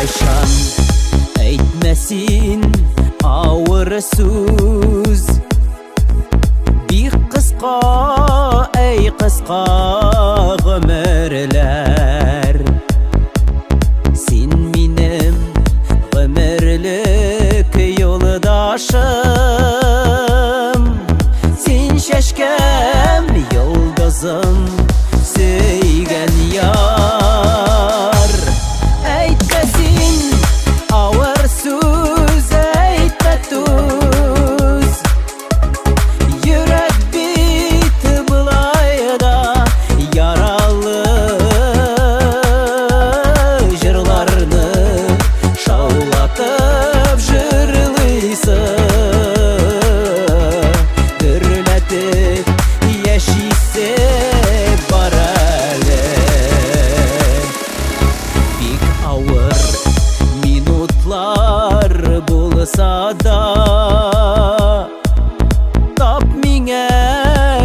Беркайчан әйтмә син авыр сүз. Бик кыска, әй кыска гомерләр. Син минем гомерлек юлдашым. Син чәчкәм, йолдызым, сөйгән яр. Әйтмә син авыр сүз, әйтмә түз. Йөрәк бит болай да яралы. Җырларны шаулатып җырлыйсы. Дөрләтеп яшисе бар әле. Бик авыр минутлар булса да, тап миңа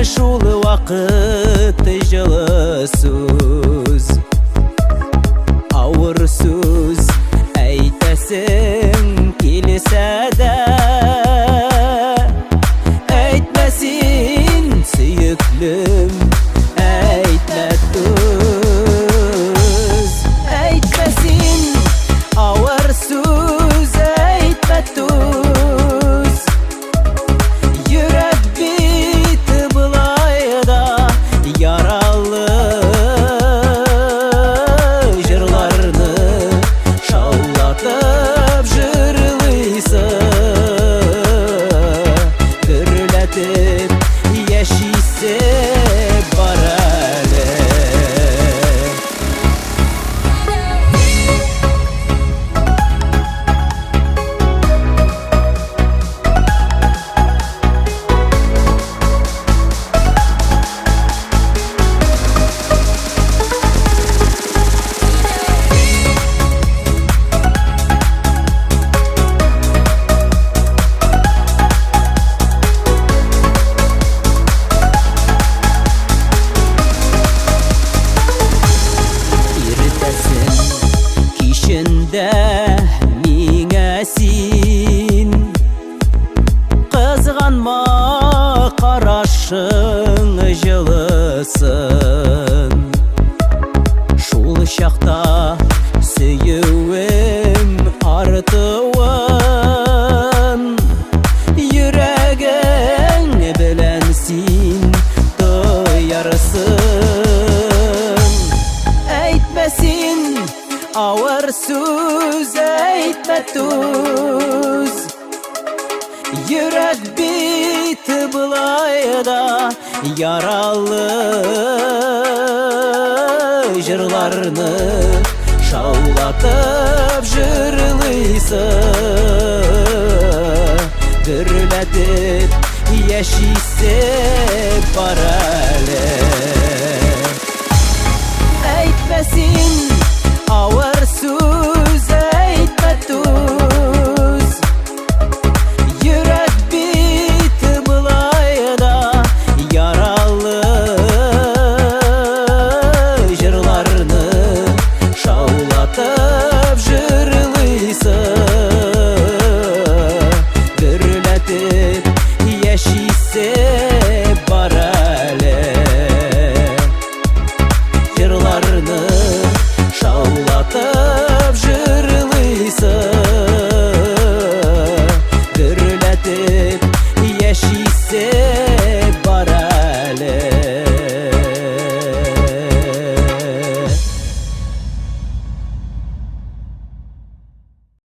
шул вакыт җылы сүз. Авыр сүз әйтәсең килсә дә, әйтмә син, сөеклем, әйтмә түз. Әйтмә син авыр сүз, әйтмә түз. Йөрәк бит болай да яралы. Җырларны шаулатып җырлыйсы. Дөрләтеп яшисе бар әле. Иртәсен, кичендә миңа син кызганма карашың җылысын. Шул чакта сөюем артуын йөрәгең белән син тоярсың. Әйтмә син авыр сүз, әйтмә түз. Йөрәк бит болай да яралы. Җырларны шаулатып җырлыйсы. Дөрләтеп яшисе бар әле. Әйтмә син